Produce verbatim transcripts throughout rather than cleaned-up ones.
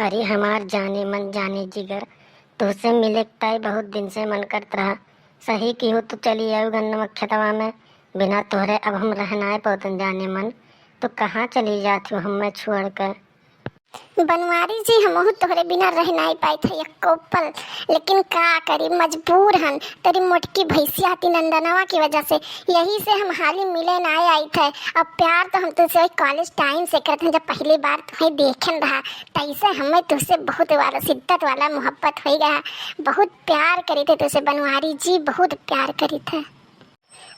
अरे हमार जाने मन, जाने जिगर, तोहसे मिले के ताई बहुत दिन से मन करत रहा। सही किहो, तू चली आयु गन्नवा खेतवा में। बिना तोहरे अब हम रह नाय पौतन जाने मन। तू कहाँ चली जात हो हमें छोड़ के? बनवारी जी, हमहू तोहरे बिना रह नाय पाइत है एको पल, लेकिन का करी, मजबूर हन तोरी मोटकी भैंसिया हती नंदनवा की वजह से। यही से हम हाली मिले नाय आइत है। अब प्यार तो हम तुझसे वही कॉलेज टाइम से करत हैं, जब पहली बार तुम्हें देखेन रहा, तैसे हमें तुझसे बहुत वाला शिद्दत वाला मोहब्बत हो गया। बहुत प्यार करी थे तुझसे बनवारी जी, बहुत प्यार करी थे।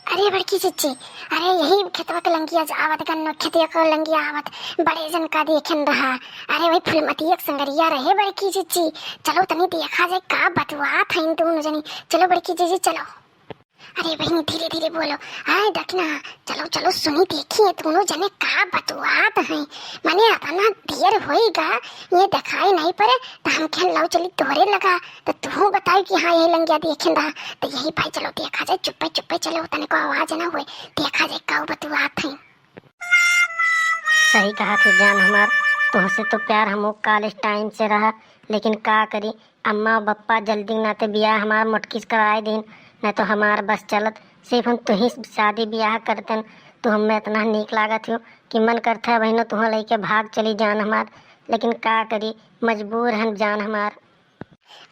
अरे बड़की जिज्जी, अरे यही खेतवा के लंगिया ज-, आवत, गन्नो खेतिया के लंगिया आवत, बड़े जन का देखेन रहा। अरे वही फुलमतिया के संगरिया रहे बड़की जिज्जी, चलो तनी देखा जाए का बतुआत है इन दोनों जनी। चलो बड़की जिज्जी चलो। अरे बहिन धीरे धीरे बोलो। हाय दखिना, चलो चलो सुनी देखी ये दोनों जने का बतुआत हैं। मने अतना देर होइगा, ये देखाई नहीं पड़े, तो हम कहन लाओ चली तोहरे लगा, तो तू बताई कि हाँ यही लंगिया देखेन रहा, तो यही भाई चलो देखा जाए, चुप्पे चुप्पे चलो, तने को आवाज ना हुए, देखा जाए का बतुआत हैं। सही कहा थे जान हमार, तुहसे तो प्यार हमो कॉलेज टाइम से रहा, लेकिन का करी, अम्मा और बप्पा जल्दी नाते बियाह हमार मोटकी से कराए दीन, न तो हमार बस चलत, सिर्फ हम तुही से शादी बियाह करतन। तू हमें इतना नीक लागत हो कि मन करता है बहिनो तुहाँ लेके भाग चली जान हमार, लेकिन का करी, मजबूर हन जान हमार।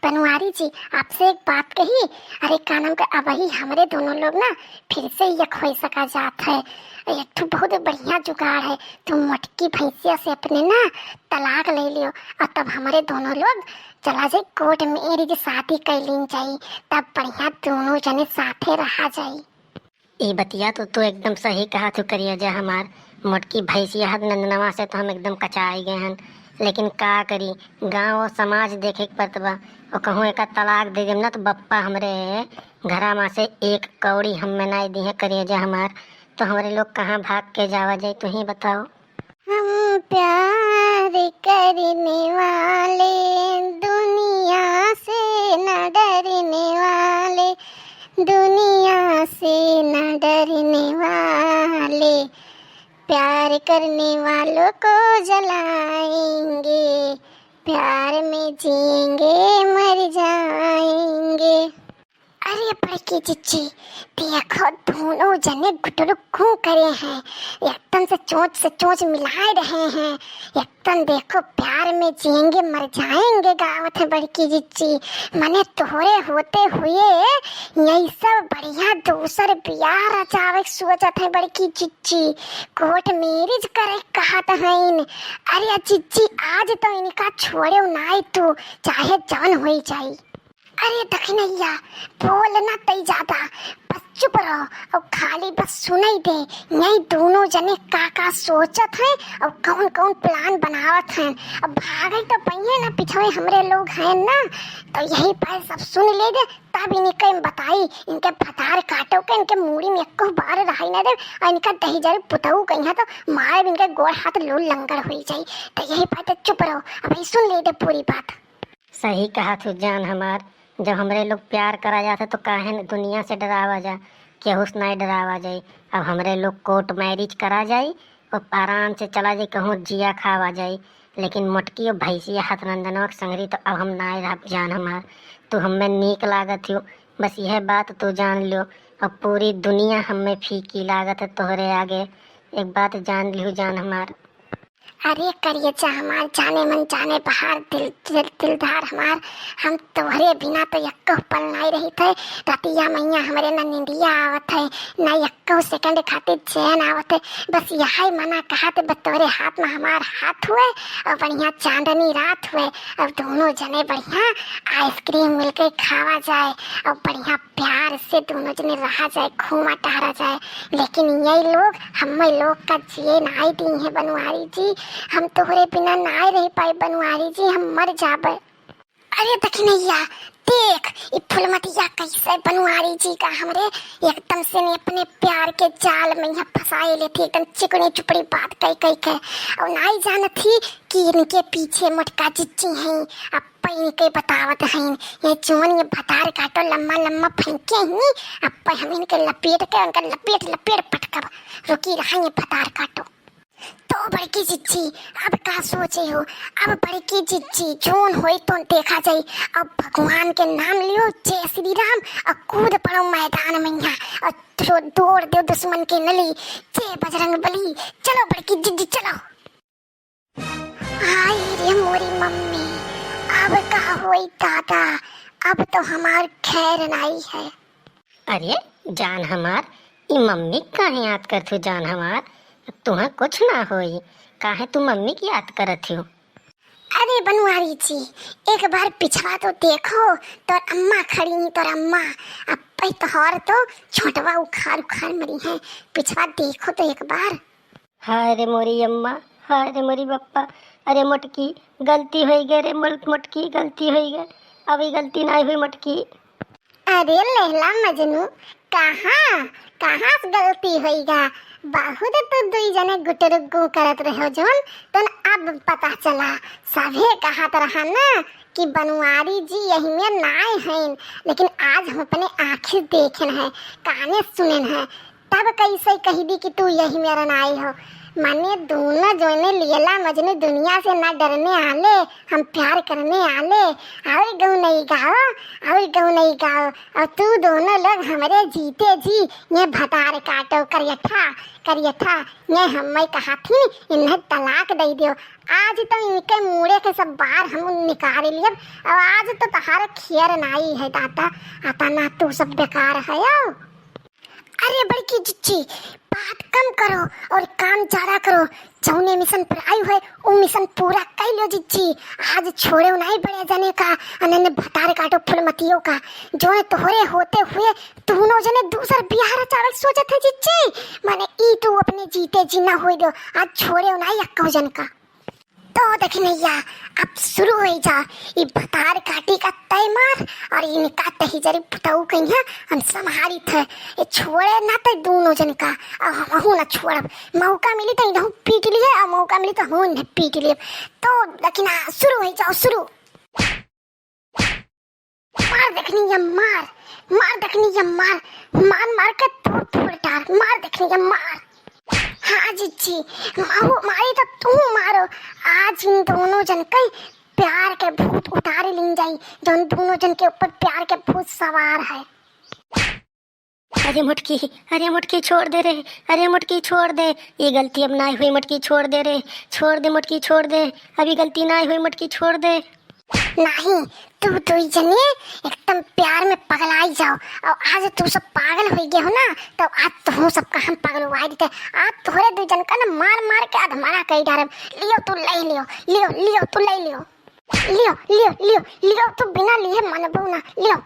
बनवारी जी, आपसे एक बात कही। अरे का नाम का, अबही हमरे दोनों लोग ना फिर से यक हो सका जात है। एक ठो बहुत बढ़िया जुगाड़ है, तू मोटकी भैंसिया से अपने ना तलाक ले लियो और तब हमरे दोनों लोग चला जाई कोर्ट मैरिज, शादी कर लीन जाई, तब बढ़िया दोनों जने साथे रहा जाई। ई बतिया तो तू एकदम सही कहा तू करिया जा हमार, मोटकी भैंसिया हत नंदनवा से तो हम एकदम कचाई गए हन, लेकिन का करी, गांव और समाज देखे के पड़त बा। और कहूँ एका तलाक दे देम ना तो बप्पा हमरे घरा मा से एक कौड़ी हमें नाई दिहे करिया जा हमार, तो हमरे लोग कहाँ भाग के जावा जाई, तू ही बताओ। हम प्यार करने वाले, दुनिया से न डरने वाले, दुनिया से न डरने वाले, प्यार करने वालों को जलाएंगे, प्यार में जिएंगे, मर जाएंगे। अरे बड़की जिज्जी, देखो दोनों जने गुटुरु कूँ करे हैं, एकदम से चोंच से चोंच मिलाए रहे हैं, एकदम देखो प्यार में जिएंगे मर जाएंगे गावत है बड़की जिज्जी। मने तोहरे होते हुए यही सब बढ़िया दूसर बियाह रचावे के सोचत है बड़की जिज्जी, कोर्ट मैरिज करे के कहत हईन। अरे जिज्जी, आज तो इनका छोड़े नाई तू, चाहे जवन होई जाई। अरे दखिनैया, बोल ना तई ज्यादा, बस चुप रहो और खाली बस सुनई दे। यही दोनों जने का का सोचत हैं और कौन कौन प्लान बनावत हैं। अब भागे तो पहिए ना, पिछवे हमरे लोग हैं ना, तो यही पर सब सुन ले दे, तब इनके हम बताई, इनके भतार काटो के इनके मूड़ी में एको बार रहाई ना दे, और इनका दही जरूर पुतऊ कहीं तो मारे इनके गोड़ हाथ लूल लंगड़ हुई जाई। तो यही पर तो चुप रहो, अब यही सुन ले दे पूरी बात। सही कहा तू जान हमार, जब हमरे लोग प्यार करा जात है तो काहे न दुनिया से डरावा जा, केहू से नाई डरावा जाई। अब हमरे लोग कोर्ट मैरिज करा जाई और आराम से चला जाई, कहूँ जिया खावा जाई, लेकिन मोटकी और भैंसिया हतनंदनवा के संगरी तो अब हम नाई रहब जान हमार। तू हमें नीक लागत हो, बस यह बात तू जान लियो, अब पूरी दुनिया हमें फीकी लागत है तोहरे आगे। एक बात जान लियो जान हमार। अरे करियचा हमार जाने मन जाने बहार दिल, दिल, दिलदार हमार, हम तोहरे बिना तो यक्को पल नाई रहित है। रतिया मैया हमरे न निंदिया आवत है, न यक्को सेकंड खातिर चैन आवत है। बस यही मना कहत बस तोहरे हाथ में हमार हाथ हुए और बढ़िया चांदनी रात हुए और दोनों जने बढ़िया आइसक्रीम मिलके खावा जाए और बढ़िया प्यार से दोनों जने रहा जाए, घूमा टहरा जाए। लेकिन ये लोग, हम लोग का जिए नाई दी है बनवारी जी, हम तोहरे बिना नाई रह पाए बनवारी जी, हम मर जाबे। अरे दखिनैया, देख ई फुलमतिया कैसे बनवारी जी का हमरे एकदम से ने अपने प्यार के जाल में यहाँ फंसाए लेती, एकदम चिकनी चुपड़ी बात कई कई के। और नाई जानत ही कि इनके पीछे मोटका जिज्जी हैं, अप्पा इनके बतावत हैं, ये जवन ये भतार काटो लम्मा लम्मा फेंके ही, अप्पा हम इनके लपेट के, उनका लपेट लपेट पटकब। रुकी रहा ये भतार काटो। तो बड़की जिज्जी, अब का सोचे हो? अब बड़की जिज्जी, जोन होई तो देखा जाई। अब भगवान के नाम लियो, जय श्री राम, और कूद पड़ो मैदान में यहाँ, और दो-, दौड़ दो दुश्मन के नली। जय बजरंग बली, चलो बड़की जिज्जी, चलो। आई रे मोरी मम्मी, अब का होई दादा, अब तो हमार खैर नाई है। अरे जान हमार, ई मम्मी काहे याद करत हो जान हमार? तुहा कुछ ना होई, काहे तू मम्मी की याद करत हो? अरे बनवारी जी, एक बार पिछवा तो देखो, तोर अम्मा खड़ी ही, तोर अम्मा। अब पे तोहर तो छोटवा उखाड़ उखाड़ मरी है, पिछवा देखो तो एक बार। हाय रे मोरी अम्मा, हाय रे मोरी बप्पा, अरे मोटकी, गलती होई गए रे मोल-, मोटकी, गलती होई गए, अब ई गलती नाई हुई मोटकी। अरे लैला मजनू, कहाँ, कहाँ से गलती होई गा? बहुत तू दुई जने गुटरुगु करत रहो जौन, तन अब पता चला। सभे कहत रहा ना कि बनवारी जी यही में नाय हैं, लेकिन आज हम अपने आँखी देखेन है, काने सुनेन है, तब कैसे कह दी कि तू यही मेरा नाई हो? माने दोनों जोने लैला मजनू दुनिया से ना डरने आले, हम प्यार करने आले। और गौ नहीं गाओ, और गौ नहीं गाओ। और तू दोनों लोग हमरे जीते जी ये भतार काटो करियठा, करियठा। ये हम मैं कहा थी इन्हें तलाक दे दियो। आज तो इनके मूड़े के सब बार हम निकाल लियब। और आज तो तहार खैर नाई है दादा, अतना तू सब बेकार है। अरे बड़की जिज्जी, बात कम करो और काम ज्यादा करो। जौने मिशन पर आयु है, उ मिशन पूरा कर लो जिज्जी। आज छोड़े नहीं बड़े जने का, अनन्य भतार काटो फुलमतियों का। जौने तोहरे होते हुए दोनों जने दूसर बियाह रचावे सोचत है जिज्जी। माने ई तू अपने जीते जी ना होई दो, आज छोड़े नहीं अक्को जन का। तो देखी नैया, अब शुरू होई जा ई भतार काटी का तय मार, और इनका तही जरी पुतऊ कहिया हम संभारी थे। ये छोड़े ना ते दोनों जन का, और हमहू ना छोड़ब। मौका मिली तो इनहू पीट लिए, और मौका मिली तो हमहू इन्हें पीट लिए। तो देखी ना, शुरू होई जाओ, शुरू। मार देखनी या मार, मार देखनी या मार, मार मार के तोड़ फोड़ डार, मार देखनी या मार। हाँ जिज्जी, मारो, मारी तो तू मारो। आज इन दोनों जन के प्यार के भूत उतारे लीन जाई, जौन दोनों जन के ऊपर प्यार के भूत सवार है। अरे मोटकी, अरे मोटकी छोड़ दे रे, अरे मोटकी छोड़ दे, ये गलती अब ना हुई मोटकी छोड़ दे रे, छोड़ दे मोटकी छोड़ दे, अभी गलती ना हुई मोटकी छोड़ दे। नहीं, तू दुई जने एकदम प्यार में पगलाई जाओ, और आज तू सब पागल हो गए हो ना, तो आज तुहू सबका हम पगलवाई देते। आज तोहरे दुई जन का ना मार मार के अधमरा कई डारब। लियो तू ले लियो, लियो, लियो तू ले लियो, लियो, लियो, लियो, लियो तू बिना लिए मनबू ना, लियो।